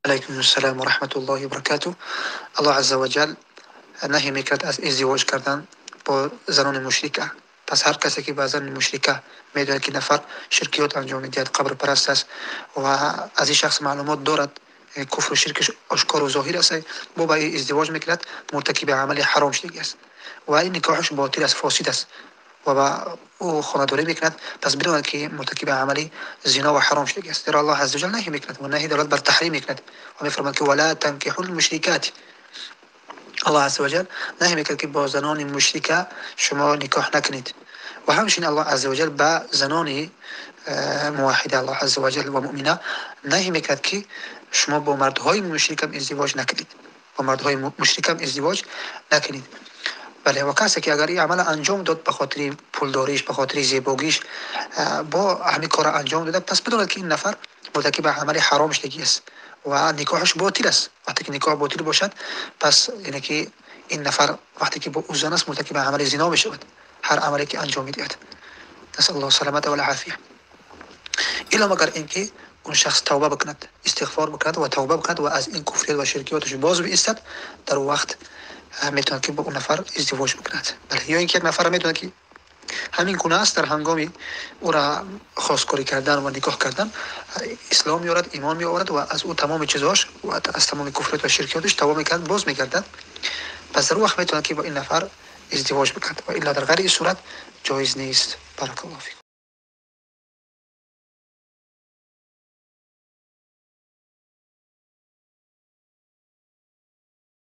Алайкум ассалом ва раҳматуллоҳи ва баракатуҳ. Аллоҳ азза ва ҷал наҳй мекард аз издивоҷ кардан бо занони мушрика. Пас ҳар касе ки ба зани мушрика медонад, ки нафар ширкиёт анҷом медиҳад, қабрпараст аст ва аз ин шахс маълумот дорад, куфру ширкаш ошкору зоҳир аст, бо ба ин издивоҷ мекунад, муртакиби амали ҳаром шудагӣ аст ва ин никоҳаш ботил аст, фосид аст ва ба ӯ хонадорӣ мекунад, пас бидонад, ки муртакиби амали зино ва ҳаром шудагӣ аст. Зеро Аллоҳ азза ва ҷал наҳй мекунад ва наҳй далолат бар таҳрим мекунад ва мефармояд, ки ولا تنكحوا المشركات. Аллоҳ азза ва ҷал наҳй мекунад, ки бо занони мушрика шумо никоҳ накунед. Ва ҳамчунин Аллоҳ азза ва ҷал ба занони муваҳҳида Аллоҳ азза ва ҷал ва муъмина наҳй мекунад, ки шумо бо мардҳои мушрикам издивоҷ накунед, бо мардҳои мушрикам издивоҷ накунед. Бале, ва касе ки агар ин амал анҷом дод ба хотири пулдориш, ба хотири зебогиш, бо ҳамин кора анҷом дода, пас бидонад, ки ин нафар муртакиби амали ҳаром шудагӣ аст ва никоҳаш ботил аст. Вақте ки никоҳ ботил бошад, пас яъне ки ин нафар вақте ки бо ӯ зан аст, муртакиби амали зино мешавад, ҳар амале ки анҷом медиҳад. Насаллоҳу саламата вал афия. Илло магар ин ки он шахс тавба бикунад, истиғфор бикунад ва тавба бикунад ва аз ин куфрият ва ширкиёташ боз биистад, дар он вақт метавонад, ки бо он нафар издивоҷ бикунад. Бале, ё ин ки як нафар метавонад, ки ҳамин гуна аст, дар ҳангоми ӯра хосткорӣ кардан ва никоҳ кардан ислом меорад, имон меорад ва аз ӯ тамоми чизҳош ва аз тамоми куфрият ва ширкиёташ тавба мекунад, боз мегардад, пас дар он вақт метавонад, ки бо ин нафар издивоҷ бикунад ва илла дар ғайри ин сурат ҷоиз нест. Баракаллоҳу фикум.